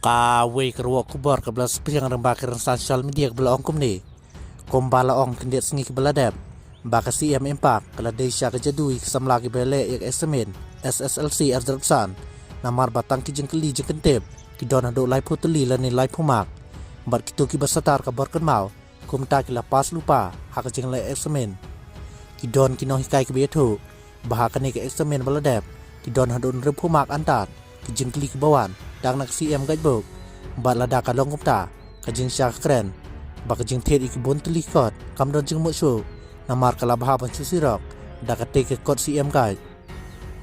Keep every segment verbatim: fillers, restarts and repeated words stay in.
Kawei ka ruh khubor kaba la spriang lyngba ki rynsan social media kaba la ong kumne. Kumba la ong khyndiat sngi kaba la dep, ba ka C M M P ka la dei sha ka jadu ïa ki samla kiba ïaleh ïa ka eksamin S S L C ar hajar arphew san. Namar ba tang ki jingkylli jingkyntip ki don haduh laiphew tylli lane laiphew mark. Bad kito kiba sah tar ka bor kynmaw, kumta ki la pass lypa ha ka jingleh eksamin. Ki don ki nonghikai kiba ïathuh ba ha kane ka eksamin ba la dep, ki don haduh hynriewphew mark antad ki jingkylli kiba wan tang na ka C M Guidebook. Bad lada ka long kumta, ka jingshah kren ba ka jingthied ïa ki bun tylli kot kam don jingmut shuh, namar ka la bha ban shu sirok da katei ka kot C M Guide.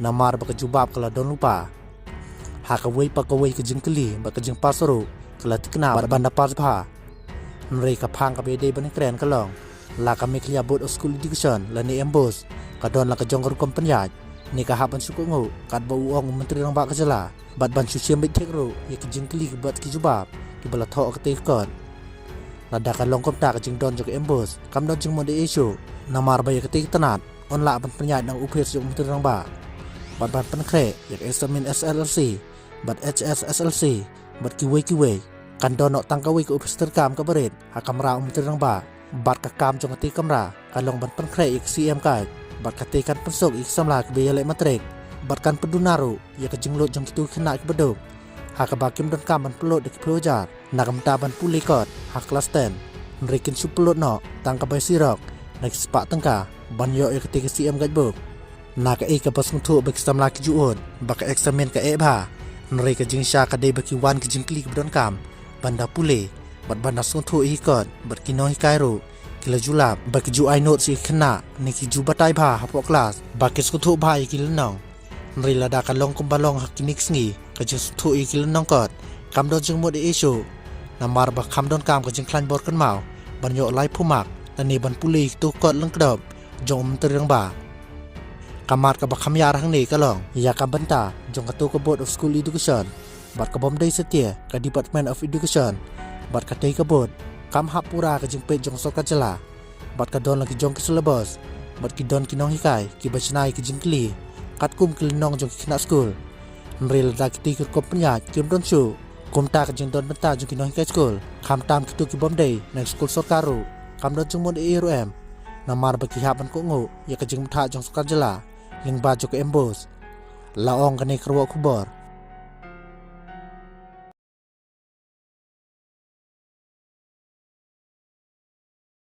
Namar ba ka jubab ka la don lypa. Ha kawei pa kawei ka jingkylli bad ka jingpass ruh ka la thikna bad ban da pass bha. Hynrei ka phang kaba ïadei ban kren ka long, la ka Meghalaya Board of School Education lane MBOSE ka don la ka jong ka rukom pynïaid ne ka hap ban shu kohnguh katba u ong u Myntri Rangbah ka jylla, bad ban shu shim beit thik ruh ïa ki jingkylli bad ki jubab kiba la thoh ha katei ka kot. Lada ka long kumta, ka jingdon jong ka MBOSE kam don jingmut ei ei shuh, namar ba ïa katei ka tnat yn lah ban pynïaid na u ophis jong u Myntri Rangbah. Bad ban pynkhreh ïa ka eksamin S S L C bad H S S L C bad kiwei kiwei, kan don noh tang kawei ka ophis treikam kaba rit ha kamra u Myntri Rangbah. Bad ka kam jong katei ka kamra ka long ban pynkhreh ïa ka C M Guide. Bad katei kan pynsuk ïa ki samla kiba ïaleh matrik, bad kan pynduna ruh ïa ka jinglut jong kito ki khynnah kiba duk, ha kaba kim donkam ban pynlut da ki phew hajar na ka bynta ban pule kot ha klas ten. Hynrei kin shu pynlut noh tang kaba sirok na ki spah tyngka ban ïoh ïa katei ka C M Guidebook. Na kaei kaba sngewthuh ba ki samla ki ju ud ba ka eksamin ka eh bha, hynrei ka jingshah ka dei ba ki wan ki jingkylli kiba donkam ban da pule bad ban da sngewthuh ïa ki kot, bad ki nonghikai ruh ki la ju lap ba ki ju ai notes ïa ki khynnah ne ki ju batai bha hapoh klas ba ki sngewthuh bha ïa ki lynnong. Hynrei lada ka long kumba long ha kine ki sngi, ka jingsngewthuh ïa ki lynnong kot kam don jingmut ei ei shuh, namar ba kam donkam ka jingkhlaiñ bor kynmaw ban ïoh laiphew mark lane ban pule ïa kito ki kot lyngkdop jong u Myntri Rangbah. Ka mat kaba kham ïar hangne ka long ïa ka bynta jong kato ka Board of School Education bad ka bym dei satia ka Department of Education. Bad katei ka board kam hap pura ka jingpeit jong ka sorkar jylla. Bad ka don la ki jong ki syllabus, bad ki don ki nonghikai kiba shna ïa ki jingkylli katkum ki lynnong jong ki khynnah skul. Hynrei lada kitei ki rukom pynïaid kim don shuh, kumta ka jingdon bynta jong ki nonghikai skul, khamtam kito ki bym dei na ki skul sorkar ruh, kam don jingmut ei ei ruh em, namar ba ki hap ban kohnguh ïa ka jingbatai jong sorkar jylla lyngba jong ka MBOSE. La ong kane ka ruh khubor